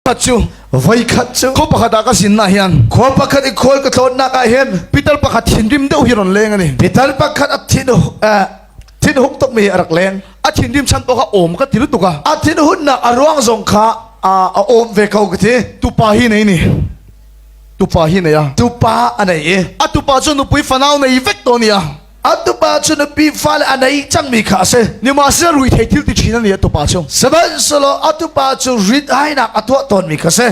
Khat chu. Voi khat chu. Khaw pakhatah ka zinna hian. Khua pakhat i khual ka tlawnnak ah hin. Pitar pakhat thinrim deuh hi rawn leng a ni. Pitar pakhat a thin thin huk tukmi hi a rak leng. A thinrim chhan pawh kha awm ka ti lutuk a. A thin hunnak a ruang zong kha a awm ve ko ka ti. Tupa hi nei ni. Tupa hi nei a. Tupa a nei i. A tupa chu nupui fanau nei vek tawh a ni a. A tupa cu nupi fale a nei cangmi kha a si. Nimahsela ruithei thil ti ṭhin a ni a tupa cu. Sihmanhsehlaw a tupa cu rit-ainak a tuah tawnmi kha a si.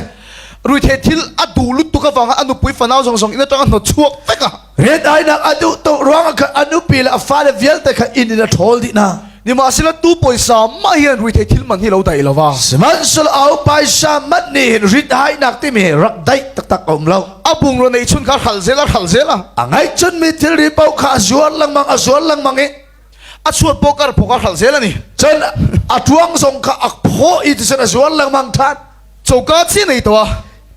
Ruithei thil a duh lutuk avanga a nupui fanau zawng zawng inn aṭang a hnawt chuak vek a. Rit-ainak a duh tuk ruangah khan a nupi le a fale vialte kha inn in a ṭhawl dih hna. Nimahsela tu pawisa mah hian ruithei thil man hi lo daih lo va. Sihmanhsehlaw a paisa man nih hin rit-ainak timi hi rak daih taktak a um lo. A bungraw neih chun kha hralh zel a hralh zel a. A ngaihchunmi thilri paoh kha a zuar lengmang a zuar lengmang i a chuat pawh kar pawh kha hralh zel a ni. Cun a ṭuang zong kha a phaw i ticun a zuar lengmang ṭhan. Coka chi nei tawh a.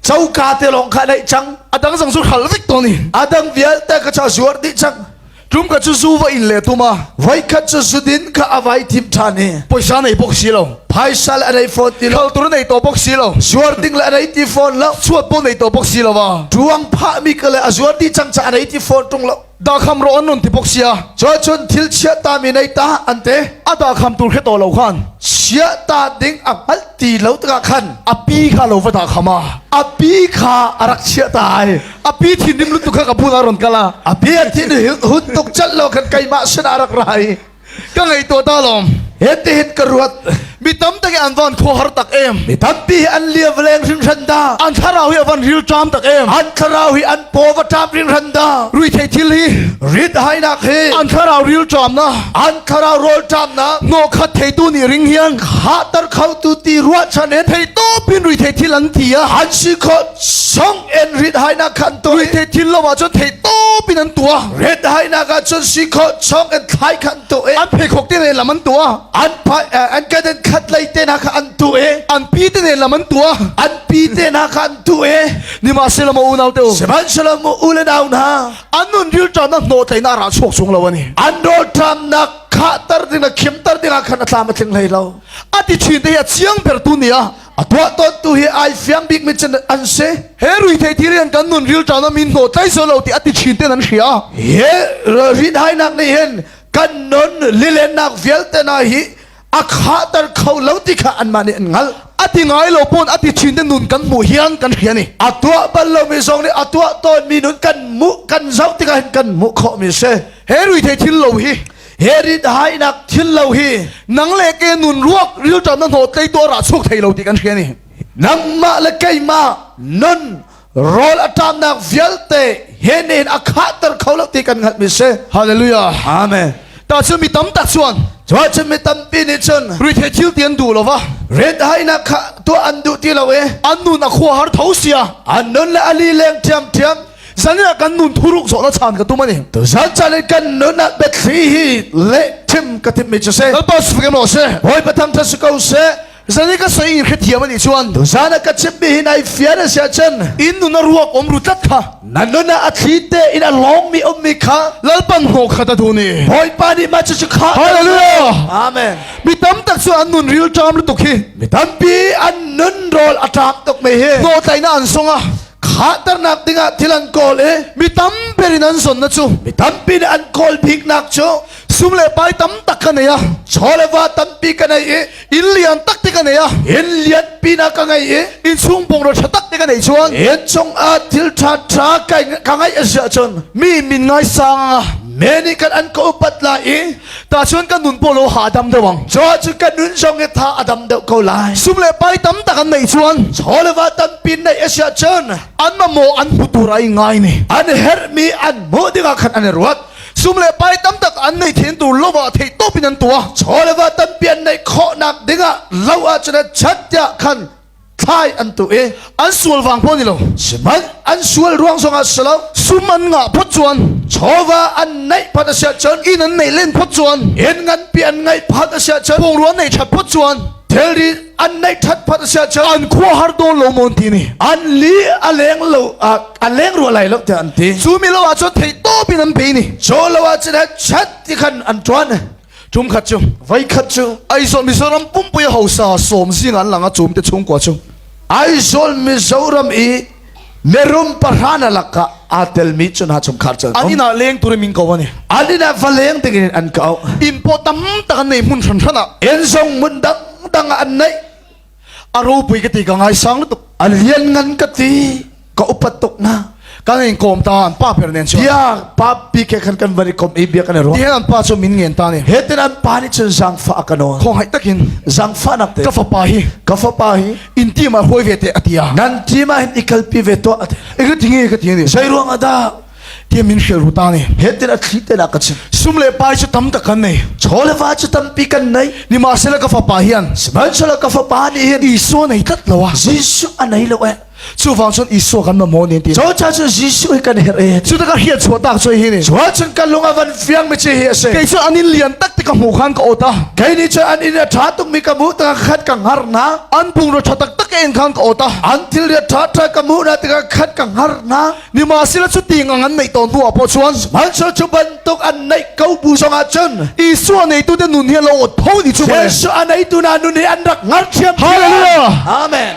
Coka te lawng kha neih cang. A dang zong cu hralh vek tawn i. A dang vialte kha cu a zuar dih cang. Tum khat cu zu va in le tum a. Voikhat cu zudin kha a vai thim ṭhan i. Pawisa nei bawk si lo. Phaisa le a nei fawn ti lo. Khal tur nei tawh bawk si lo. Zuar ding le a nei ti fawn lo. Chuat pawh nei tawh bawk si lo a. Ṭuang phahmi ka le a zuar dih cang caah a nei ti fawn ṭung lo. Dahkham rawh an rawn ti bawk sia. Cun thil chiah mi nei ta an te. A dahkham tur hre tawh lo khan. Chiah ta ding a hngalh ti lo tikah khan. A pi kha lo va dahkham a. A pi kha a rak chiah ta ai. A pi thinrim lutuk kha ka bulah rawn kal a. A pi a thin hun tuk cat lo khan keimah sin ah rak ra i. Ka ngaihtuah ta lawm. Heti hin ka ruat. Mi tam tak hi an van khuahar tak em. Mi tampi hi an liam leng hringhran dah. An thlarau hi a van ril ṭam tak em. An thlarau hi an paw va ṭam hringhran dah. Ruithei thil hi. Rit hainak hi. An thlarau ril ṭamnak. An thlarau rawl ṭamnak. Hnawhkhat theitu nih ring hian. Khahter khotu ti ruahchan in. Thei tawpin ruithei thil an ti a. An si khawh song in rit hainak kha an tuah. Ruithei thil lo ahcun thei tawpin an tuah. Rit hainak ahcun si khawh song in thlai kha an tuah i. An pheikhawk te nen lam an tuah. An an kedan khat lei te hna kha an tuah i. An pi te nen lam an tuah. An pi te hna kha an tuah i. Nimahselaw maw unau te u. Sihmanhsehlaw maw u le nau hna. An nun rilṭamnak hnawhtleinak a rah chuak chung lo a ni. An rawlṭamnak khahter ding le khimter dingah khan a tlam a tling hlei lo. A ti ṭhin te hi a chiang bertu ni a. A tuah tawntu hi ai fiang bikmi cun an si. He ruithei thil hian kan nun rilṭam min hnawh tlai sual lo ti a ti ṭhin ten an hria. He rinhainak nih hin kan nun lilennak vialte hna hi a khahter kho lo ti kha anmah nih an hngalh. A ti ngai lo pawn a ti ṭhin te nun kan hmuh hian kan hria ni. A tuah bal lomi zong nih a tuah tawnmi nun kan hmuh kan zoh tikah hin kan hmuh khawhmi si. He ruithei thil lo hi He rinhainak thil lo hi nang le ke nun ruak rilṭam na hnawt tlei tu a rah chuak thei lo ti kan hria ni. Nangmah le keimah nun rawl a ṭamnak vialte he nih a khahter kho lo ti kan hngalhmi si. Hallelujah. Amen. Ta cu mi tam tak chuan Cun cun mi tampi nih cun ruithei thil ti an duh lo va rinhainak kha tuah an duh ti lo i an nun a khua har tho sia an nun le a li leng ṭhiamṭhiam Zan ah kan nun thuruk zawh na chan ka tum ani. Tuzan caan in kan nun ah biathli hi leh thim ka timhmi cu si. Lalpa sifak em se. Bawipa thangṭhat si ko seh. Zan i ka soi in hrethiam ani chuan. Tuzan ah ka chimmi hi nai fian a si ahcun. In nun a ruak om ru tlat kha. Na nun ah a thli te in a lawngmi ummi kha. Lalpan hnawh khat a duh ni. Bawipa nih mah cucu kha. Hallelujah. Amen. Mi tam tak cu an nun ril ṭam lutuk hi. Mi tampi an nun rawl a ṭam tuk mi hi. Hnawhtlaihnak an song a. Khahternak dingah thil an kawl i mi tam berin an zonnak cu mi tampi nih an kawl biknak cu sum le pai tam tak ka nei a chaw le va tampi ka nei i inn lian tak te ka nei a inn lian pi na ka ngei i inn chung bungraw ṭha tak te ka nei chuan inn chungah thil ṭha ṭha ka ngeih a si ahcun mi min ngaisang a me nih kan an ka upat lai i ta cun kan nun pawh lo hahdam deuh ang cu ahcun kan nun zong hi tha a dam deuh ko lai sum le pai tam tak an neih chuan chaw le va tampi neih a si ahcun an mamawh an hmu tur ai ngai ni an herhmi an hmuh dingah khan an i ruat sum le pai tam tak an nei then tur lo ah theih tawp in an tuah chaw le va tampi an neih khawhnak dingah lo ahcun an chat tiah khan thlai an tuh i an sual vang pawh ni lo sihmanh an sual ruang zongah si lo sum an ngah phot chuan chawva an neih phot a si ahcun inn an neih len phot chuan inn nganpi an ngeih phot a si ahcun bungrua an neih that phot chuan thilri an neih that phot a si ahcun an khua har dawn lo mawn ti ni an li a leng lo a leng rua lai lo tiah an ti cu mi lo ahcun theih tawp in an pe ni cu lo ahcun chat ti khan an tuan Tum khat chu voi khat chu Aizawl Mizoram pumpui hausa sawm zing an lang a chum te chhungkua chu. Aizawl Mizoram i mirum pahrana lakah aa telmi cu hna chungkhar cu An inah leng turin min ko a ni. An inah va leng dingin an ka auh. Inn pawh tam tak an nei hmun hranhran ah. Inn zong hmun dangdang ah an neih. A ropui ka ti ka ngaisang lutuk. A lianngan ka ti ka upat tuk na. Kan in kawm ta an pa ber nen chuan. Bia pa pi ke khan kan van i kom i bia kan i ruah. Tihian an pa cu min ngen ta ni. Hetin an pa nih cun zaangfah a ka nawl. Khawngaih takin. Zaangfah nak te. Ka fapa hi. Ka fapa hi. In team ah hruai ve te a ti a. Nan team ah hin i kalpi ve tuah a ti. E ka ti nge ka ti ni. Zei ruang ah dah? Tiah min hrial ru ta ni. Hetin a thli te na ka chim. Sum le pai cu tam tak kan nei. Chaw le va cu tampi kan nei. Nimahsela ka fapa hian. Sihmanhsehlaw ka fapa nih hin. Isua nei tlat lo a. Jesuh a nei lo eh. Chuvang cun Isua kan mamawh nen ti. Cu ca cun Jesuh hi kan herh e. Cu ka hiat chuah tak cu hi ni. Cu cun kan lung a van fiang mi ci hi a si. Kei cu an in lian tak ti ka hmuh khan ka awt a. Kei nih cun an inn a ṭha tuk mi ka hmuh tikah khat ka hngar hna. An bungraw ṭha taktak ka en khan ka awt a. An thilri ṭha ṭha ka hmuh hna tikah khat ka hngar hna. Nimahsela cu ti ngang an neih tawn hnu ah pawh chuan. Sihmanhsehlaw cu bantuk an neih ko bu zongah cun. Isua neitu te nun hi a lo awt tho ni cu. Jesuh a neitu hna nun hi an rak hngar ṭhiam. Hallelujah. Amen.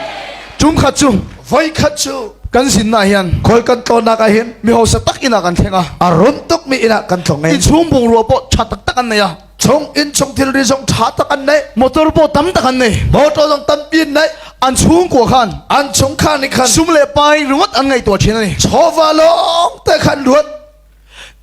Ṭumkhat cu voikhat cu kan zinnak hian khual kan tlawnnak ah hin mi hausa tak inn ah kan thleng a. A rum tukmi inn ah kan tlong i Innchung bungrua pawh ṭha taktak an nei a. Chung innchung thilri zong ṭha tak an nei. Motor pawh tam tak an nei. Motor zong tampi an nei. An chungkua khan an chungkhar nih khan sum le pai ringawt an ngaihtuah ṭhin a ni. Chawva lawng te khan ruat.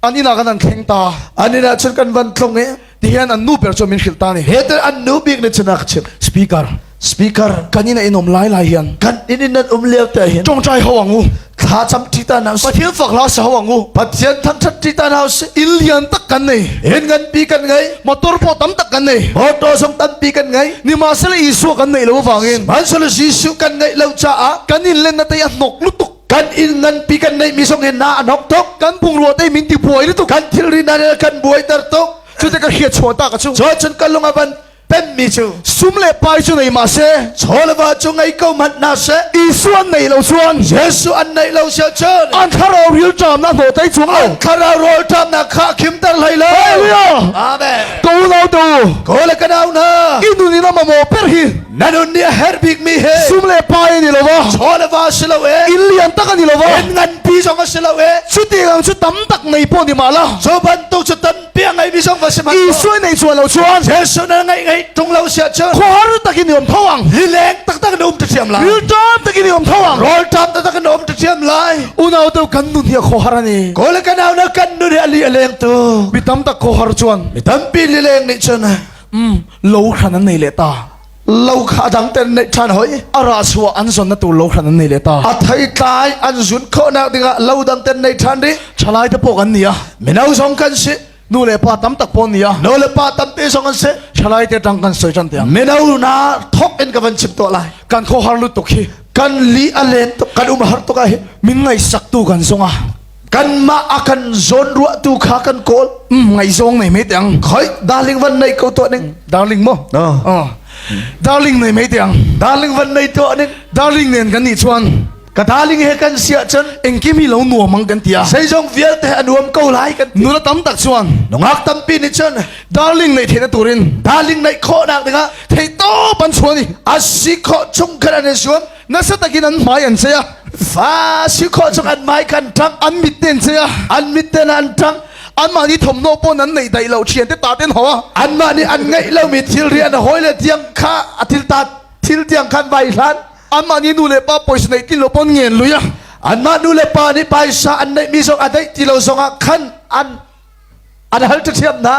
An inn ah kan an thleng ta. An inn ah cun kan van tlung i tihian an nu ber cu min hrilh ta ni. He an nu bik nih cun a ka chimh. Speaker. Speaker. Kan inn ah in um lai lai hian. Kan inn in nan um lio te hin. Ṭawngṭai ho ang u. Thla cam ṭi ta hna usih. Pathian fak hla sa ho ang u. Pathian thangṭhat ṭi ta hna usih. Inn lian tak kan nei. Inn nganpi kan ngei. Motor pawh tam tak kan nei. Motor zong tampi kan ngei. Nimahsela Isua kan neih lo avangin. Sihmanhsehlaw Jesuh kan ngeih lo caah. Kan inn len na tei a hnok lutuk. Kan inn nganpi kan neihmi zong hin na a hnok tuk. Kan bungrua te min ti buai lutuk. Kan thilri na kan buaiter tuk. Cute ka hriat chuah ta ka chu. Cu cun ka lung a van pemmi cu. Sum le pai cu nei ma se. Chaw le va cu ngei ko hmanh na se. Isu an nei lo chuan. Jesuh an nei lo sia cun. An thlarau ril ṭam na hnawh tai chuang lo. An thlarau rawl ṭam na kha khimter hlei lo. Hallelujah. Amen. Ko nau tu. Ko le ka nau na. I nun in a mamawh ber hi. Na nun nih a herh bikmi hi sum le pai ani lo va chaw le va si lo e inn lian tak ani lo va inn nganpi zong a si lo e chutiang chu tam tak nei pawh ni mah la cu bantuk cu tampi a ngeimi zong va si hmanh Isua nei chuan lo chuan Jesuh na ngeih ngeih tung lo sia cun khuahar takin i um tho ang lileng taktak na um ta thiam lai rilṭam takin i um tho ang rawlṭam taktak na um ta thiam lai unau te kan nun hi a khuahar ani Kawl kan au na kan nun hi a li a leng tu mi tam tak khuahar chuan mi tampi lileng nih cun Lo hran an nei leh ta. Lo kha a dang ten neih ṭhan hoi. A rah chuah an zon na tur lo hran an nei leh ta. A theitlai an zun khawhnak dingah lo dang ten nei ṭhan rih. Ṭhalai te pawh kan ni a. Mino zong kan si. Nu le pa tam tak pawh ni a. Nu le pa tampi zong an si. Ṭhalai te ṭang kan soi ṭan tiang. Mino na thok in ka van chim tuah lai. Kan khuahar lu tuk hi. Kan li a len tuk kan um har tuk ah hi. Min ngaihsak tu kan zong ah. Kanmah a kan zawnruahtu kha kan kawl. Ngaihzawng nei mei tiang. Khoi darling van nei ko tuah ning. Darling mo. No. Oh. Darling nei mei tiang. Darling van nei tuah ning. Darling nen kan nih chuan. Ka darling he kan sia cun engkim hi lo nuam ang kan tia. Zeizong vialte a nuam ko lai kan ti. Nula tam tak chuan. Nungak tampi nih cun darling nei theihna turin darling neih khawhnak dingah thei tawp an chuan i a si khawh chung khan an i zuam. Nasa takin an hmai an chei a. Fa si khawh chung an hmai kan ṭang. An mit te an chei a. An mit te an ṭang. Anmah nih thawmhnaw pawn an neih daih lo ṭhian te ta ten ho a. Anmah nih an ngeih lomi thilri an hawi le tiang kha a thil ta thil tiang khan vai hlan. Anmah nih nu le pa pawisa neih tin lo pawn ngen lui a. Anmah nu le pa nih paisa an neihmi zong a daih ti lo zongah khan an an hal ṭhiam hna.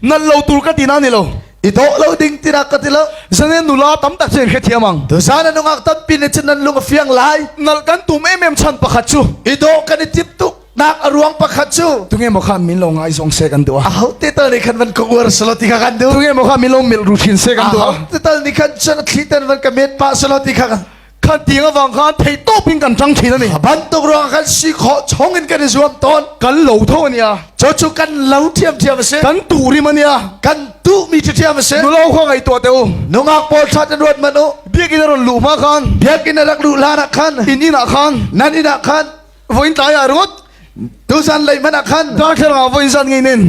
Nal lo tur ka ti na ni lo. I dawh lo ding tina ka ti lo. Zanen nula tam tak chen hrethiam ang. Tuzan nungak tampi nih cun nan lung a fiang lai. Nal kan tum em em chan pakhat cu. I dawh kan i timh tuk nak a ruang pakhat cu. Tunge maw khan min lo ngai zong se kan duh a. Aho te tal nih khan van ka uar selo ti kha kan duh. Tunge maw khan min lo milh ru thin se kan duh a. Aho te tal nih khan cun a thli ten van ka met pah selo ti kha kan. Khan tiang awang khan thei tawp in kan ṭang thin ani. Bantuk ruang kan si khawh chong in kan i zuam tawn. Kan lo tho ania. Cu cu kan lo ṭhiamṭhiam a si. Kan tu rim ania. Kan duhmi ṭhiamṭhiam a si. Nulo kha ngaihtuah te u. Nungak pawl ṭhat in ruat man u. Biakinn a rawn luh hma khan. Biakinn a rak luh hlan ah khan. In inn ah khan. Nan inn ah khan. Voin tlai ah ringawt. Tuzan lei hmanh ah khan. Darthlalang ah voin zan ngei nen.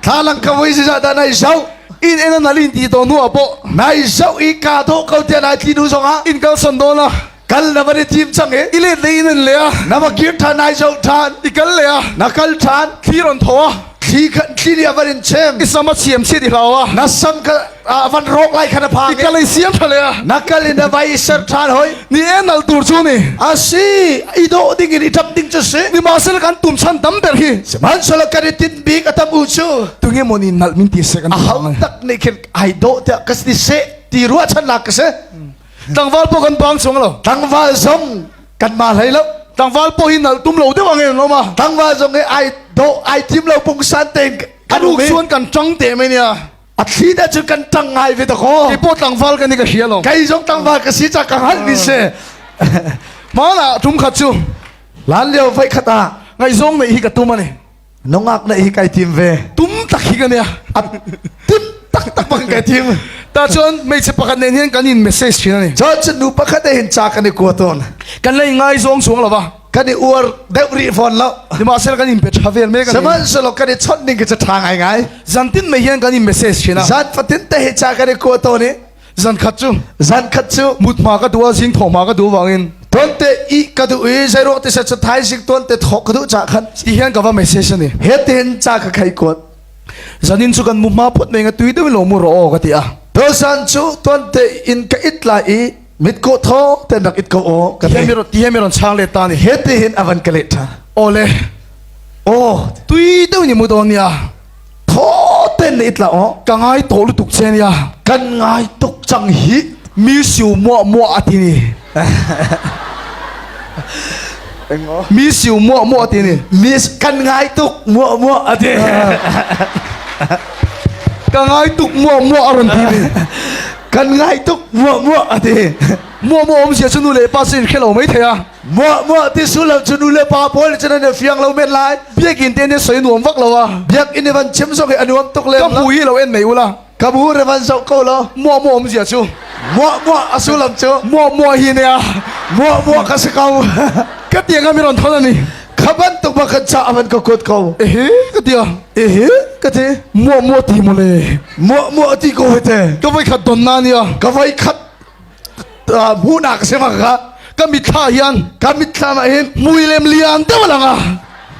Thlalang ka voi zizah dah nai zoh. In en a nalh in tih tawh hnuah pawh. Nai zoh i kaa dawh ko tiah nai tli hnu zongah. In kalsan dawn a. Kal na van i tim cang i. I let leh in en leh a. Na va kir ṭhan nai zoh ṭhan. I kal leh a. Na kal ṭhan. Thli rawn thaw a. Thli khan thli nih a van in chem. I sam a chiam chiat i hlau a. Na sam kha a van rawk lai khan a phang i. I kal i siam ṭha leh a. Na kal in na vai i ser ṭhan hoi. Ni e nal tur chu ni. A si, i dawh ding in i ṭap ding cu si. Nimahsela kan tum chan tam ber hi. Sihmanhsehlaw kan i tinh bik a tam u cu. Tunge maw nih nalh min ti seh kan A ho tak nih khin ai dawh tiah ka ti seh ti ruahchannak ka si. Tlangval pawh kan bang chuang lo. Tlangval zong kan ma hlei lo. Tlangval pawh hi nalh tum lo deuh ang in an awm a. Tlangval zong hi ai dawh ai thim lo pungsan tein kan um i. Chuan kan ṭang te mai nia. A thli te cun kan ṭang ngai ve dakaw. Kei pawh tlangval ka ni ka hria lo. Kei zong tlangval ka si ca ka hngalh mi si. Hmanah tum khat cu. Hlan lio voi khat ah. Ngaihzawng neih hi ka tum ani. Nungak neih hi kai tim ve. Tum tak hi ka nia. A tim tak tak bang kai tim. Ta chuan hmeichhe pakhat nen hian kan in message thin ani. Chuan cun nu pakhat he hin ca kan i kua tawn. Kan la ingaizawng chuang lova. Kan i uar deuh rih fawn lo. Nimahsela kan in pe tha vel mek ani. Sihmanhsehlaw kan i chawnh ning khi cu tha ngaingai. Zantin mai hian kan in message thin a. Zan fatin te hi ca kan i kua tawn i. Zan khat chu. Zan khat chu. Mut hma ka duh a, zing thawh hma ka duh vangin. Tuante i ka duh i zeiruang ti se cu thaizing tuante thawh ka duh ca khan. Ti hian ka va message ani. He tihin ca ka khai kuat. Zanin chu kan mu hma phawt mai nga tui deuhin lo mu rawh aw ka ti a. Tozan cu tuante in ka it lai i mitkuh thaw ten rak it ko aw ka ti. Ti he mi ron chang let ta ni. He tihin a van ka leh ṭhan. Awle. Aw. Tui deuh ni mu dawn nia. Thaw ten na it la aw. Ka ngai tawh lutuk che nia. Kan ngai tuk cang hi. Mi siu muah muah a ti ni. Mi siu muah muah a ti ni. Mi kan ngai tuk muah muah a ti. Ka ngai tuk muah muah a ron ti ni. Kan ngai tuk muah muah a ti. Muah muah awmzia chu nu leh pa chu in hre lo mai thei a. Muah muah ti sullam cu nu le pa pawl nih cun an i fiang lo men lai. Biakinn te nih soi nuam vak lo a. Biakinn i van chim zong hi a nuam tuk lem Ka hmu hi lo en mai ula. Ka hmu re van zoh ko law. Muah muah awmzia chu. Muah muah a sullam cu. Muah muah hi nia. Muah muah ka si ko. Ka tiang ah mi ron thon ani. Kha bantuk bak kan ca a van ka kuat ko. Ehe ka tia. Ehe ka ti. Muah muah ti mu le. Muah muah ti ko hete. Ka voi khat don na nia. Ka voi khat hmuhnak si bak ka ka mitthla hian ka mitthla ah hin mui lem lian deuh lang a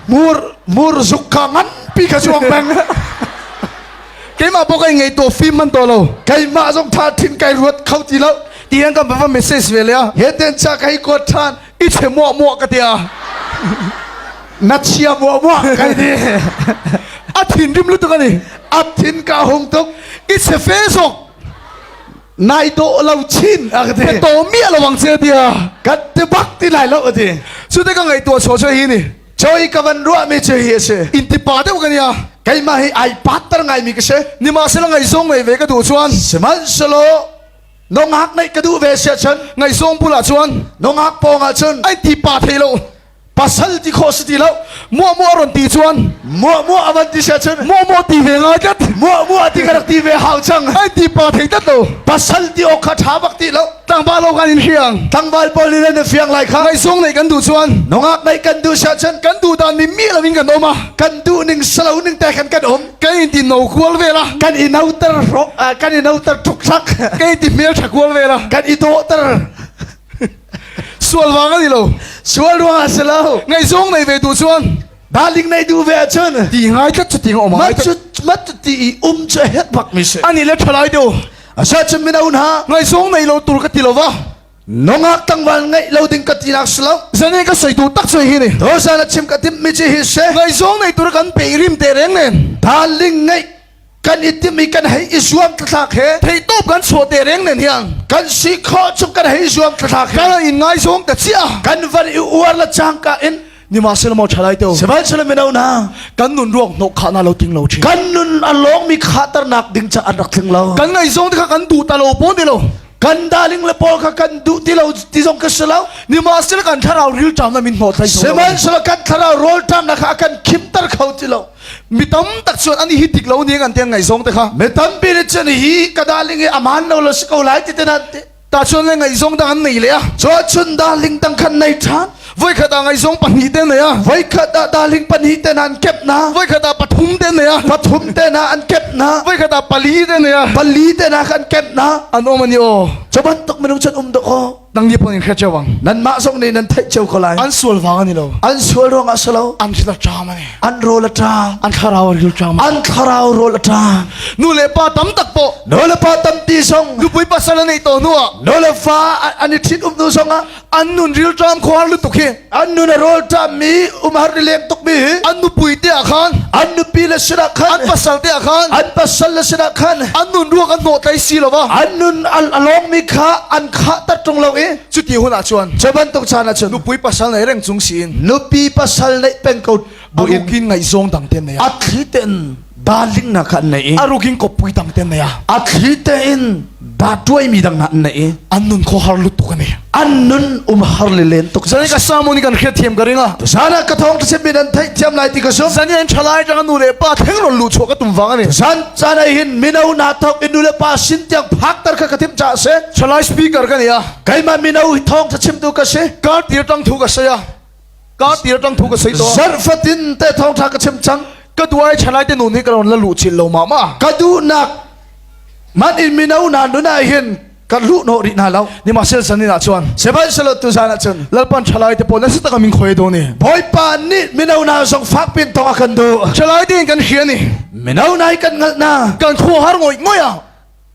mur mur zuk kha nganpi ka chuang peng keimah pawh ka ngei to fim man to lo keimah zong tha thin kai ruat kho ti lo tiang ka va message ve le a he ten cha kai kuat than i che muah muah ka tia na chia muah muah kai ti a thin rim lutuk ani a thin ka hung tuk i che fe zok Nai dawh lo chin a ka ti. Ka to miah lo ang che tia. Kan ti bak ti lai lo a ti. Cu te ka ngaihtuah chuah chu hi ni. Choi ka van ruah mi cu hi a si. In ti pa deuh ka nia. Keimah hi ai patter ngai mi ka si. Nimahsela ngaihzawng ngei ve ka duh chuan. Sihmanhsehlaw nongak neih ka duh ve sia cun. Ngaihzawng bulah chuan. Nongak pawng ah cun. Ai ti pa thei lo. Pasal ti khawh si ti lo. Muah muah ron ti chuan. Muah muah a van ti sia cun. Muah muah ti ve ngai tlat. Muah muah ti ka rak ti ve hau cang. Ai ti pa thei tlat lo. Pasal ti awk kha ṭha bak ti lo. Tlangval lo kan in hriang. Tlangval pawl nih nan fiang lai kha. Ngaihzawng neih kan duh chuan. Nungak neih kan duh sia cun. Kan duh dan ni mi lo in kan um a. Kan duh ning salo ning te khan kan um. Kan in ti no kual vel a. Kan i noter kan i noter ṭhukṭhak. Kan in ti hmel ṭha kual vel a. Kan i dawhter. Sual vang a ni lo. Sual ruangah si lo. Ngaihzawng nei ve duh chuan. Darling nei duh ve ahcun. Ti ngai tlat cu ti nga um ngai tlat. Mat cu ti i um cu a herh bak mi si. Ani le ṭhalai deuh. Asa cun mino hna. Ngaihzawng nei lo tur ka ti lo va. Nungak tlangval ngeih lo ding ka ti nak si lo. Zane ka soi tu tak soi hi ni. Dosan a chim ka timh mi ci hi si. Ngaihzawng nei tur kan pe rim te reng nen. Darling ngeih kan i timh i kan hei i zuam thlak he theihtawp kan chuah te reng nen hian kan si khawh chung kan hei zuam thlak he kan in ngaizawng ta chia kan van i uar la cangka in nimahsela maw thalai teu sihmanhsehlaw mino hna kan nun ruak hnok kha na lo ting lo thin kan nun a lawng mi khatarnak ding ca an rak tling lo kan ngaizawng te kha kan duh ta lo pawh ni lo kan darling le pawl kha kan duh ti lo ti zong ka si lo nimahsela kan thlarau rilṭam na min hnawt hlei sihmanhsehlaw kan thlarau rawlṭam na kha a kan khimter kho ti lo Mi tam tak chuan ani hi dik lo ni an tiang ngaihzawng te kha. Mi tampi nih cun hi ka darling hi aman lo lo si ko lai ti te nan ti. Ta chuan le ngaihzawng dang an nei le a. Cho chun darling dang khan nei ṭhan. Vawikhatah ngaihzawng pahnihte an nei a. Vawikhatah darling pahnihte an kep na. Vawikhatah pathumte an nei a. Pathumte na an kep na. Vawikhatah palite an nei a. Palite na an kep na. An awm a ni aw. Cu bantuk minung cu an um dawk aw. Nangni pawh in hria cio ang. Nanmah zong nih nan theih cio ko lai. An sual vang a ni lo. An sual ruangah si lo. An ril a ṭam a ni. An rawl a ṭam. An thlarau a ril ṭam. An thlarau rawl a ṭam. Nu le pa tam tak pawh. Nu le pa tampi zong. Nupui pasal a neih tawh hnuah. Nu le fa an i ṭhit um hnu zongah. An nun rilṭam khuar lutuk hi. An nun a rawlṭam mi umhar ni leng tuk mi hi. An nupui te ah khan. An nupi le sinah khan. An pasal te ah khan. An pasal le sinah khan. An nun ruak an hnawh tlai si lo va. An nun a lawng mi kha an khah tat ṭung lo i. Cuti hun ah cun. Cu bantuk caan ah cun. Nupui pasal nei reng chung siin. Nupi pasal neih peng ko buin. A rukin ngaihzawng dang te nei a. A thli tein darling na kha an nei i. A rukin kawppui dang te nei a. A thli tein da tuaimi dang hna an nei i. An nun kho har lutuk ani. An nun um har le len tuk. Zani ka sermon kan hriat thiam ka ring a. Zana ka thong tse min an theih thiam lai ti ka sum. Zani an thalai tang nu le pa theng ron lu chuak ka tum wang ani. Zan chan ai hin mino na thok in nu le pa sin tiang phak tar kha ka thim cha se. Thalai speaker ka ni a. Keimah mino thong tha chim tu ka si. Kar tir tang thu ka sei a. Kar tir tang thu ka sei to. Zarh fatin te thong tha ka chim cang. Ka duai thalai te nun hi ka ron la lu chil lo ma ma. Ka duh nak man in mino na nun ah hin ka luh nawh rih hna lo. Nimahsel zanin ah chuan. Sihmanhsehlaw tu zan ah cun. Lalpan thalai te pawl nasa taka min khoi dawn ni. Bawipa nih mino na zong fak pin tong a kan duh. Thalai te in kan hria ni. Mino na hi kan ngalh na. Kan khua har ngoi ngoi a.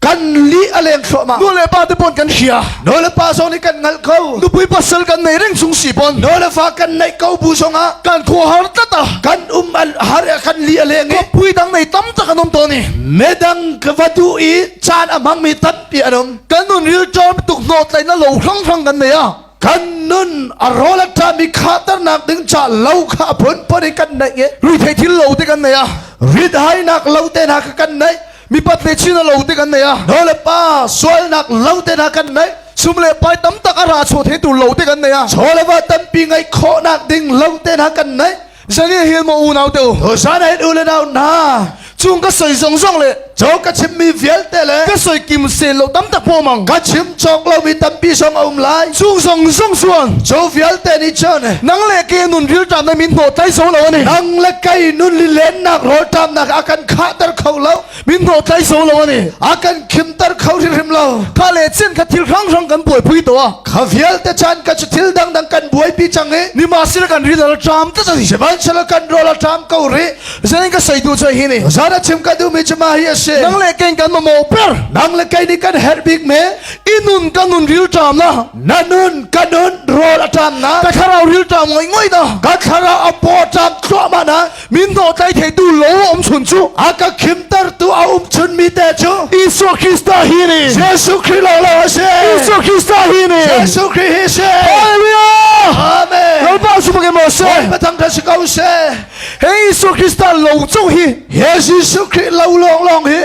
Kan li a leng thluahmah. Nu le pa te pawn kan hria. Nu le pa zong nih kan hngalh ko. Nupui pasal kan nei reng chung si pawn. Nu le fa kan neih ko bu zongah. Kan khua har tlat a. Kan um har kan li a leng i. Pui dang nei tam tak an um tawn i. Midang ka va duh i caan a hmangmi tampi an um. Kan nun ril ṭam tuk hnawtlaih na lo hrang hrang kan nei a. Kan nun a rawl a ṭami khahternak ding ca lo kha a phunphun in kan neih i. Ruithei thil lo te kan nei a. Rithainak lo te hna kha kan neih. Mipat le chin a lo te kan nei a. No le pa sualnak lo te hna kan nei. Sum le pai tam tak a ra chuah thei tur lo te kan nei a. Chaw le va tampi ngaih khawhnak ding lo te hna kan nei. Zani hin maw unau te u. Zan hin u le nau hna. Chung ka soi zong zong le. Cho ka chimmi vialte le. Ka soi kim sen lo tam tak pawh mang. Ka chim cawk lomi tampi zong a um lai. Chung zong zong chuan. Cho vialte nih cun. Nang le ke nun rilṭam na min hnawh tlai zo lo ani. Nang le kei nun lilennak rawlṭamnak a kan khahter kho lo. Min hnawh tlai zo lo ani. A kan khimter kho hrimhrim lo. Kha le chin kha thil hrang hrang kan buaipui to a. Kha vialte chan ka cu thil dangdang kan buaipi cang i. Nimahsela kan ril a ṭam tlat ani. Sihmanhsehlaw kan rawl a ṭam ko rih. Zein ka sei duh cu hi ni. Zan a chim ka duhmi cu mah hi a si. Nang le kei kan mamawh ber. Nang le kei nih kan herh bik me. I nun ka nun rilṭam na. Na nun ka nun rawl a ṭam na. Ka thlarau rilṭam ngoi ngoi na. Ka thlarau a paw ṭam thluahmah na. Min hnawh tlai theitu lo um chun cu. A ka khimtertu a um chun mi te cu. Isua Krista hi ni. Jesuh Khrih lo lo a si. Jesuh Krista hi ni. Jesuh Khrih hi si. Hallelujah. Amen. Lalpa su bangin maw se. Bawipa thangṭhat si ko seh. Hei Jesuh Krista lo cu hi He Jesuh Khrih lo lawnglawng hi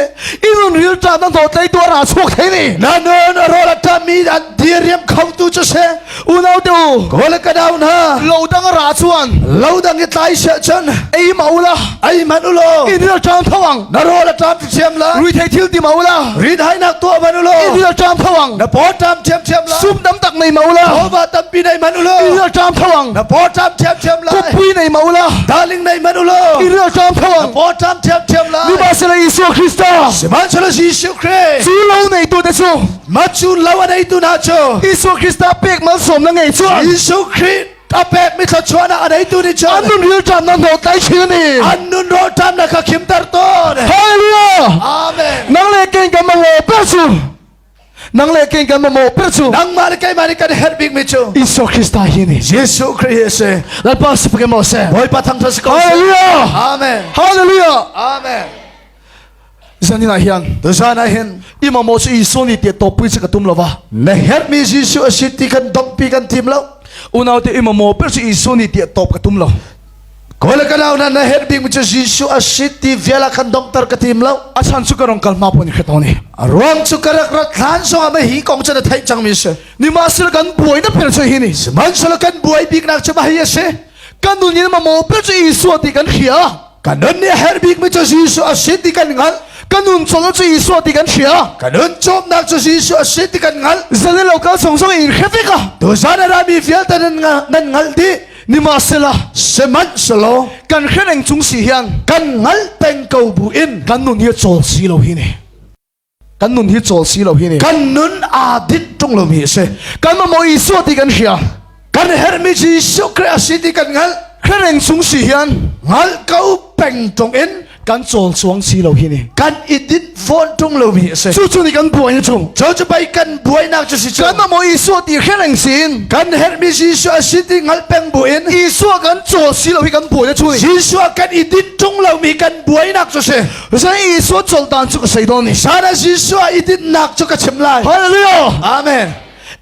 i nun rilṭam nan hlawtlei tu a ra chuak thei ni. Na nun a rawl a ṭammi an diriam khotu cu si. Unau te u. Kaw le ka nau hna. Lo dang a ra chuan. Lo dang i tlai siah cun. Ei ma ula. Ei man ulaw. I rilṭam tho ang. Na rawl a ṭam thiam la. Ruithei thil ti ma ula. Rinhainak tuah man ulaw. I rilṭam tho ang. Na paw ṭam thiamthiam la. Sum tam tak nei ma ula. Chawva tampi nei man ulaw. I rilṭam tho ang. Na paw ṭam thiamthiam lai. Kawppui nei ma ula. Darling nei man ulaw. I rilṭam tho ang. Na paw ṭam thiamthiam lai. Nimahsela Isua Krista. Sihmanhsehlaw Jesuh Khrih. Cu lo neitu te cu. Ma cu lo a neitu hna cu. Isua Krista pek malsawmnak ngei chuan. Jesuh Khrih a pekmi thluachuahnak a neitu nih cun. An nun rilṭamnak hnawh tlai chin ani. An nun rawlṭamnak kha khimter tawn. Hallelujah. Amen. Nang le kei kan mamawh ber cu. Nang le kei kan mamawh ber cu. Nangmah le keimah nih kan herh bikmi cu. Isua Krista hi ni. Jesuh Khrih hi a si. Lalpa si pakai maw seh. Bawipa thangṭhat si ko seh. Hallelujah. Amen. Hallelujah. Amen. Zanin ah hian. Tuzan ah hin. I mamawh cu Isua nih tiah tawpui cu ka tum lo va. Na herhmi Jesuh a si ti kan donghpi kan tim lo. Unau te i mamawh ber cu Isua nih tiah tawp ka tum lo. Kawi le ka nau hna na herh bikmi cu Jesuh a si ti vial ah kan donghter ka tim lo. A chan cu ka rong kal hma pun i ni. A ruang cu ka rak rat hlan zong ah hi kong cu na theih cangmi si. Nimahsela kan buai na ber cu hi ni. Sihmanhsehlaw kan buai biknak cu mah hi a si. Kan nun in mamawh ber cu Isua ti kan hria. Kan nun nih a herh bikmi cu Jesuh a si ti kan hngalh. Ka nun chawlhna chu Isua tih kan hria. Ka nun chawmnak cu Jesuh a si ti kan hngalh. Zan i lo kal zawng zawng in in hre vek a. Tuzan a rami vialte nan nan hngalh dih. Nimahsela, Sihmanhsehlaw, kan hre reng chung si hian kan hngalh peng ko bu in kan nun hi a chawl si lo hi ni. Kan nun hi chawl si lo hi ni. Kan nun aa dinh ṭung lomi a si. Kan mamawh Isua ti kan hria. Kan herhmi Jesuh Khrih a si ti kan hngalh. Hre reng chung si hian hngalh ko peng ṭung in kan chawl chuang si lo hi ni. Kan i dinh fawn ṭung lomi a si. Cucu nih kan buai na chung. Cu cu pei kan buainak cu si cu. Kan mamawh Isua ti hre reng siin kan herhmi Jesuh a si ti hngalh peng buin Isua kan chawl si lo hi kan buai na chung. Jesuh kan i dinh ṭung lomi kan buainak cu si. Zei Isua chawlh cu ka sei dawn ni. Sana Jesuh i dinnak cu ka chim lai. Hallelujah. Amen.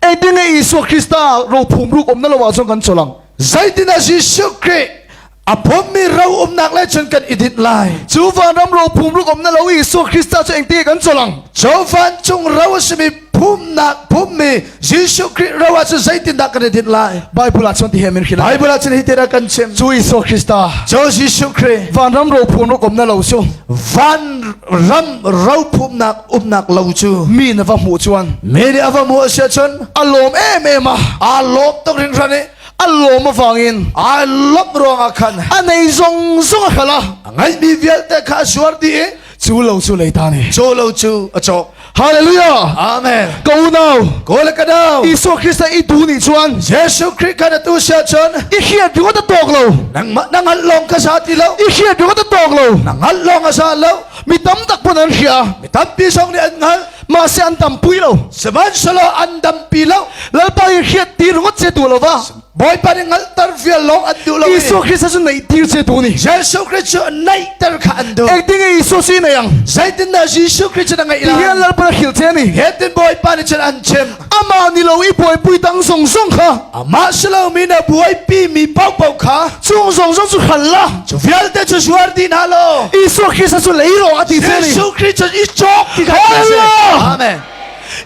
Engtin nge Isua Krista rophum ruk um na lo ahcun kan chawlang. Zeitin ah Jesuh Khrih a phummi ro umnak le cun kan i dinh lai. Cu vanram rophum ruk um na lo Isua Krista cu engtin kan chawlang. Cu vancung ro a simi phumnak phummi Jesuh Khrih ro ah cun zeitindah kan i dinh lai? Bible ah cun ti he min hrilh. Bible ah cun hi ti kan chim. Cu Jesuh Krista. Cu Jesuh Khrih. Vanram ro phum ro komna lo cu. Vanram ro phumnak umnak lo cu. Mi na va hmuh chuan. Mi nih a va hmuh a cun. A lawm em em a. A lawm tuk hringhran i. A lawm avangin. A lawmh ruangah khan. A nei zong zong a hralh a. A ngeihmi vialte kha a zuar dih i. Cu lo cu leita nih. Cu lo cu a cawk. Hallelujah. Amen. Ka unau. Ko le ka nau. Isua Krista i tu nih chuan. Jesuh Khrih khan a tu sia cun. I hriat ringot a tawk lo. Nangmah na ngalh lawng ka sa ti lo. I hriat ringot a tawk lo. Na ngalh lawng a sa lo. Mi tam tak pun an hria. Mi tampi zong nih an hngalh. Mahse an tampui lo. Sihmanhsehlaw an dampi lo. Lalpa i hriat ti ringot che tu lo va. Bawipa nih ngalhter vial lawng an duh lo i Jesuh Christ cu neihtir che tu ni. Jesuh Christ cu neihter kha an duh. Engtin nge Jesuh si nei ang? Zeitindah Jesuh Christ cu na ngeih Ti lai? hian Lalpa na hrilh che ni. Hitin Bawipa nih cun an chim. Amah ni lo i buaipui dang zong zong kha Amah si lomi na buaipi mi paohpaoh kha chung zong zong cu hral la. cu vialte cu zuar dih hna law Jesuh Christ cu lei rawh a ti che ni. Jesuh Christ cu i cawk ti kha Hallelujah! Amen.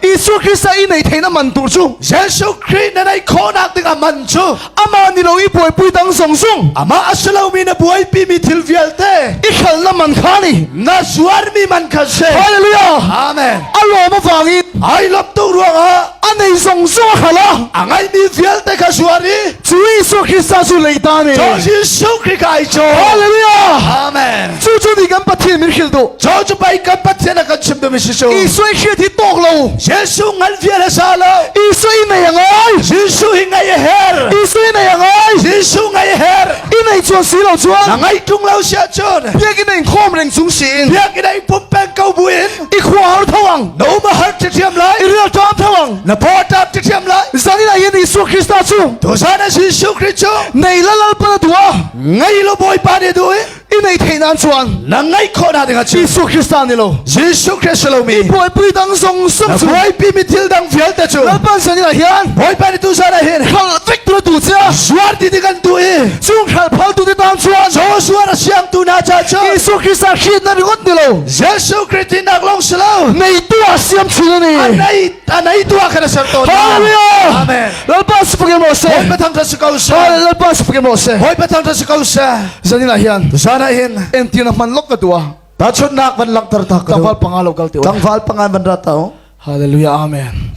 Jesuh Christ i nei theihna man tur chu Jesuh Khrih na neih khawhnak ding a man cu amah ni lo i buaipui dang zong zong amah a si lomi na buaipi mi thil vialte i hralna man kha ni na zuarmi man kha si. Hallelujah! Amen. A lawm avangin Ai lawm tuk ruangah a nei zong zong a hral a a ngeihmi vialte kha zuar i Cu Jesuh Krista cu leita nih Cu Jesuh Khrih kha ai caw. Hallelujah! Amen. Cu cu nih kan Pathian min hrilh duh. Cu cu pei kan Pathian a kan chim duhmi si cu. Jesuh i hriat hi tawk lo. Jesuh ngal vial a sa lo. Jesuh i nei a ngai. Jesuh hi ngai a her. Jesuh i nei a ngai. Jesuh ngai a her. I nei chuan si lo chuan. Na ngai tung lo sia cun. Biakinn in khawm reng chung si in. Biakinn in pum peng ko bu in. I khua har tho ang. Na um a har ṭhiam lai. I rial ṭam tho ang. Na paw ṭam ṭhiam lai. Zanin ah hin Jesuh Krista cu. Tuzan ah Jesuh Khrih cu. Nei la lalpa na duh a. Ngei lo Bawipa nih duh i. I nei theih nan chuan. Na ngeih khawh na ding ah Jesuh Krista ni lo. Jesuh Khrist si lomi. I buaipui dang zong zong cu. Na buaipi mi thil dang vialte cu. Lalpa zanin ah hian. Bawipa nih tuzan ah hin. Hralh vek tu na duh cia. Zuar ti ding an duh i. Chung hralh phal tu te tan chuan. Zo zuar a siang tu na ca cu. Jesuh Krista hriat na ringot ni lo. Jesuh Khrih thinak lawng si lo. Neitu ah siam chin a ni. A nei a neitu ah khan a ser tawn. Hallelujah. Amen. Lalpa si pakem rawh se. Bawipa thangṭhat si ko seh. Lalpa si pakem rawh se. Bawipa thangṭhat si ko seh. Zanin ah hian. Zan ah hin. Entir na hman lok ka duh a. Tahchunhnak van langhter ta ka duh. Tlangval panga lo kal te u. Tlangval panga van ra ta u. Hallelujah. Amen.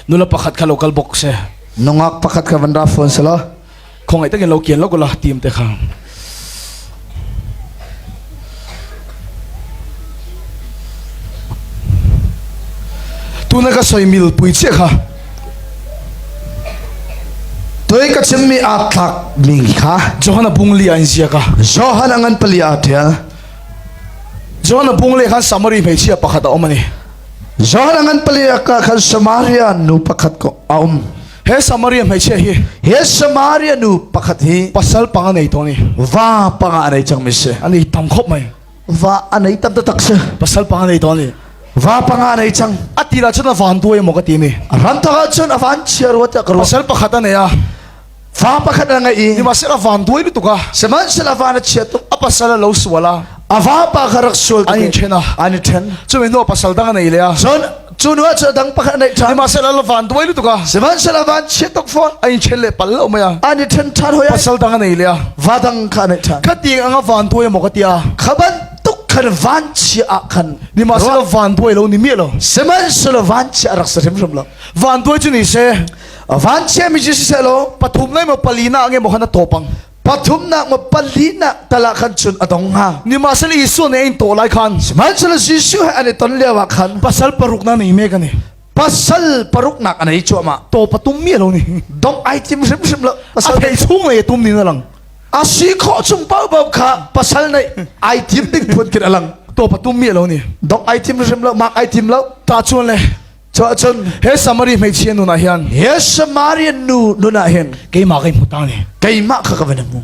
Nula pakhat kha lo kal bawk se. Nungak pakhat kha van ra fawn se law. Khongai takin lo kian lo kula tim te kha. Tuna ka soi mil pui che kha. Toi ka chimmi aa tlak mi kha. Johan a bung li a in zia ka. Johan a ngan pali aa ṭial. Johan a bung le khan Samari hmeichhia pakhat a um ani. Johan a ngan pali ka khan Samaria nu pakhat ko a um. He Samaria hmeichhia hi He Samaria nu pakhat hi pasal panga nei tawh ni. Va panga a nei cang mi si. Ani tam khop mai. Va a nei tam taktak si. Pasal panga nei tawh ni. Va panga a nei cang. A ti la cun a van tuai maw ka ti ni. Ram tak ah cun a van chia rua tiah ka ruah. Pasal pakhat a nei a. Fa pakhat a ngei i Sihmanhsehlaw a van duai lutuk a. Sihmanhsehlaw a van a chia tuk. A pasal a lo sual a. A vapa kha rak sual tuk. An in ṭhen a. An i ṭhen. Cumi hnu ah pasal dang a nei le a. Cun cu hnu ah cun a dang pakhat a neih ṭhan. Sihmanhsehlaw a van duai lutuk a. Sihmanhsehlaw a van chia tuk fawn. An in ṭhen le pal lo mai a. An i ṭhen ṭhan hoi. Pasal dang a nei le a. Va dang kha a neih ṭhan. Kha tiang ang a van duai maw ka tia. Kha bantuk. khan vanchia ah khan Nimahsela vanduai lo ni miah lo. Sihmanhsehlaw vanchia a rak si hrimhrim lo. Vanduai chu ni se. Vanchia mi cu siseh law pathumna emaw palina nge maw khan a tawp ang. Pathumnak maw palinak tal ah khan cun a dong hnga. Nimahsela Jesuh nih a in tawh lai khan. Sihmanhsehlaw Jesuh he an i ton lio ah khan pasal paruknak nei mek a ni. Pasal paruknak a nei cuahmah. Tawp a tum miah lo ni. Dongh ai tim hrimhrim lo. Pasal a theih chung lei a tum nin a lang. A si khawh chung paohpaoh kha pasal neih ai tim ding phun khin a lang. Tawp a tum miah lo ni. Dongh ai tim hrim lo, mak ai tim lo. Ta chuan le Cuahcun he Samari hmeichhia nun ah hian he Samaria nu nun ah hin keimah ka hmu ta ni. Keimah kha ka van hmu.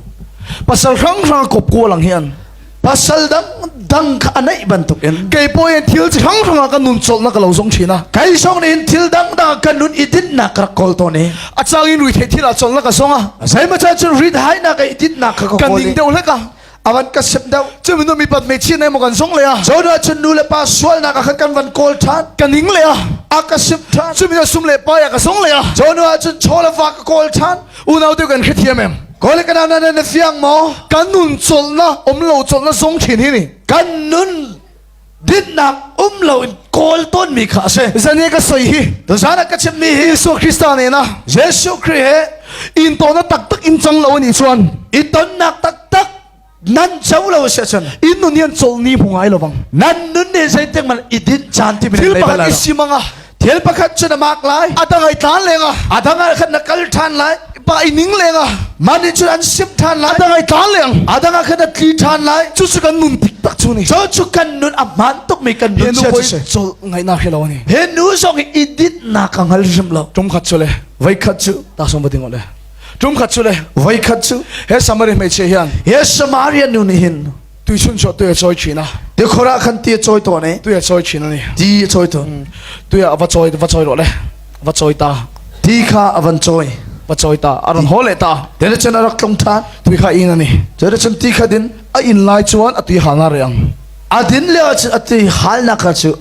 Pasal hrang hrang kop kual ang hian pasal dang dang kha a neih bantuk in kei pawh hian thil chi hrang hrang ah ka nun chawlhna ka lo zawng thin a. Kei zong nih hin thil dang dang ka nun i dinhnak ka rak kawl tawn i a chang in ruitheih thil ah chawlhna ka zawng a. Zeimaw caan cun rit-hainak i dinhnak kha ka Ka kawl ning i deuh hlek a. A van ka sim deuh. Cumi nu mipat hmeichhia nei maw kan zawng leh a. Cu hnu cun nu le pa sualnak ah khan kan van kawl ṭhan. Ka ning leh a. A ka sim ṭhan. Cumi nu sum le pai ah ka zawng leh a. Cu hnu ah cun chaw le va ka kawl ṭhan. Unau te kan hrethiam em? Kawl ka nau na na fiang maw? Kan nun chawlhna um lo chawlhna zawng ṭhin hi ni. Kan nun dinnak um lo in kawl tawnmi kha a si. Zan ka soi hi. Tuzan ah ka chimmi hi. Jesuh Krista nena. Jesuh Khrih he. In tawna taktak in cang lo ani chuan. I tonnak taktak nan co lo si ahcun. In nun hian chawlhni hmu ngai lovang. Nan nun nih zeitik man i dinh caan ti Thil pakhat i simanga. Thil pakhat cu na mak lai. A dang ai tlan lenga. A dang ah khan na kal ṭhan lai. Pa i ning lenga. Mah nih cun an sim ṭhan lai. A dang ai tlan leng. A dang ah khan na tli ṭhan lai. Cu cu kan nun tik tak cu ni. Cu cu kan nun a hmaan tukmi kan nun sia cu si. Chol ngaihnak he lo ani. He nu zong hi i dinhnak ka hngal hrim lo. Tum khat cu le. Voi khat cu. Ta som ba ding le. Tum khat cu le. Voi khat cu. He Samari hmeichhia hian. He Samaria nu nih hin. Tuichun chu tui a chawi thin a. Tikhor ah khan ti a chawi tawn i. Tui a chawi thin ani. Ti a chawi tawn. Tui ah va chawi va chawi rawh le. Va chawi ta. Ti kha a van chawi. Va chawi ta. A ron haw leh ta. Tene cun a rak tlung than. Tui kha in ani. Cun cun ti kha din. A in lai chuan a tui hal na riang. A din lio cun a tui hal nak kha cu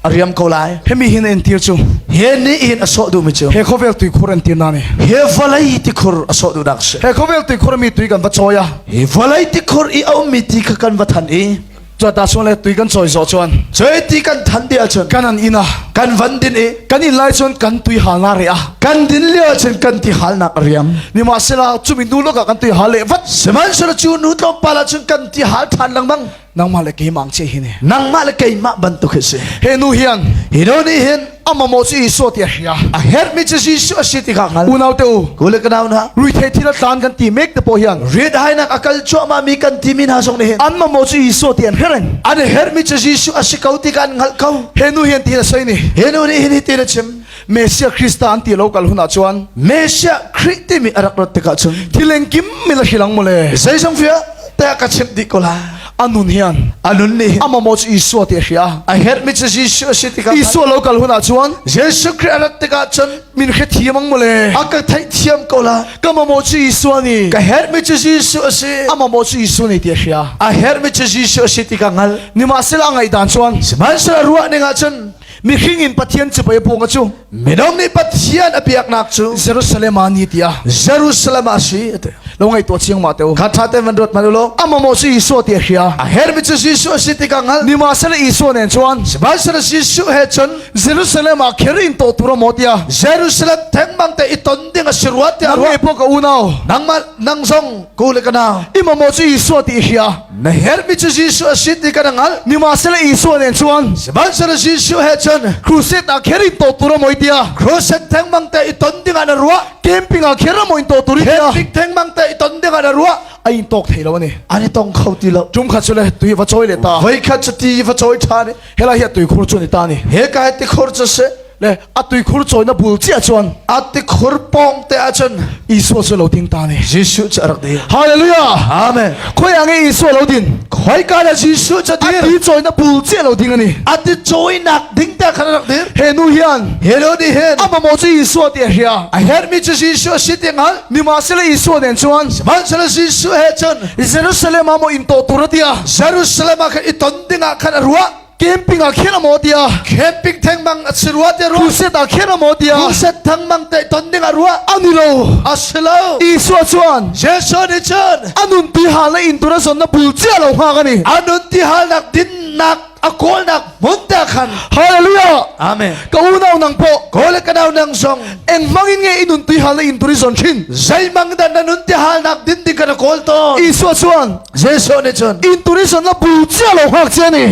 a riam ko lai. Hemi hin entir chu. He ni hin a sawh duhmi cu. He khawvel tuikhur entir na ni. He vawlei tikhur a sawh duhnak si. He khawvel tuikhur mi tui kan va chawi a. Hi vawlei tikhur i a ummi ti kha kan va than i. Cuata chuan le tui kan chawi zawh chuan. Cui ti kan than dih ahcun. Kan an inn a. Kan van din i. Kan inn lai cun kan tui hal na re a. Kan din lio ahcun kan ti halnak a riam. Nihmahsela cumi nu lokah kan tui hal leh vat. Sihmanhsehlaw cu nu tlawmpal ahcun kan ti hal ṭhan lengmang. Nangmah le keimah ang che hi ni. Nangmah le keimah bantuk hi si. He nu hian hi nu nih hin a mamawh cu Jesuh ti a hria. A herhmi cu Jesuh a si ti kha hngal. Unau te u. Ku le ka nau hna. Ruithei thil a tlan kan ti mek te pawh hian. Rit hainak a kal cuahmah mi kan ti mi hna zong nih hin. An mamawh cu Jesuh ti an her reng. An herhmi cu Jesuh a si ko ti kha an hngalh ko. He nu hian ti a soi ni. He nu nih hin hi ti a chim. Messiah Krista an ti lo kal hun ah chuan. Messiah Khrih timi a rak rat tikah cun. Thil engkim mi la hrilang mawle. Zeizong vialte a ka chimh dih ko lai. A nun hian. A nun nih. A mamawh cu Isua ti a hria. A herhmi cu Jesuh a si tikah. Isua lo kal hun ah chuan. Jesuh Khrih a rat tikah cun. Min hre thiam ang mawle. A ka theih thiam ko la. Ka mamawh cu Isua ni. Ka herhmi cu Jesuh a si. A mamawh cu Jesuh ni ti a hria. A herhmi cu Jesuh a si ti ka hngal. Nimahsela a ngaih dan chuan. Sihmanhsehlaw ruah ning ah cun. Mihring in Pathian cu pei a pawng cu. Minung nih Pathian a biaknak cu Jerusalem ah ni tiah Jerusalem ah si ati. Lo ngaihtuah chiang ma teu. Kha tha te van ruat man ulo. A mamawh cu Isua ti a hria. A hermi cu Jesuh a si ti ka hngal. Nimahsela Isua nen chuan Sihmanhsehlaw Jesuh he cun Jerusalem ah kher in to tur maw tia. Jerusalem thengmang te i ton ding a si rua tiah Nang nge pawh ka unau. Nangmah nang zong ku le ka nau. I mamawh cu Isua ti hria. Na hermi cu Jesuh a si ti kan hngalh. Nimahsela Isua nen chuan Sihmanhsehlaw Jesuh he cun crusade ah kher in to tur a mawi tia. Crusade thengmang te i ton ding ah na ruah. Camping ah kher a mawi to tur i tia. Camping thengmang te i ton ding ah na ruah. A in tawk thei lo ani. An i tong kho ti lo. Tum khat chu le tui va chawi le ta. Voi khat cu ti va chawi ṭhan i. Helai hi tuikhur chu ni ta ni. He ka hi tikhur cu si. Le a tuikhur chawina bul chiah chuan a tikhur pawng te ahcun Isua cu lo ding ta ni. Jesuh cu a rak dir. Hallelujah. Amen. Khoi ang e Isua lo din. Khoi ka la Jesuh cu dir. A ti chawina bul chiah lo ding ani. A ti chawinak ding te khan rak dir. He nu hian he nu nih hin a mamawh cu Isua ti a hria. A hermi cu Jesuh a si ti hngal. Nimahsela Isua nen chuan Sihmanhsehlaw Jesuh he cun Jerusalem ah maw in to tur a tia. Jerusalem ah khan i ton ding ah khan a ruah. Camping ah khian amaw tia. Camping theng mang a si rua tiah ruah. Crusade ah khian amaw tia. Crusade thang mang te ton ding ah ruah. A ni lo. A si lo. Isua chuan. Jesuh nih cun. A nun ti halna in tur a zawnna bul chiah lo nghak a ni. A nun ti halnak dinnak a kawlnak hmun te ah khan. Hallelujah. Amen. Ka unau nang pawh. Kaw le ka nau nang zong. Eng hmangin nge i nun tui halna in tur i zawn thin? Zeimang dah na nun ti halnak din ding kha na kawl tawn? Isua chuan. Jesuh nih cun. In tur i zawnna bul chiah lo nghak che a ni.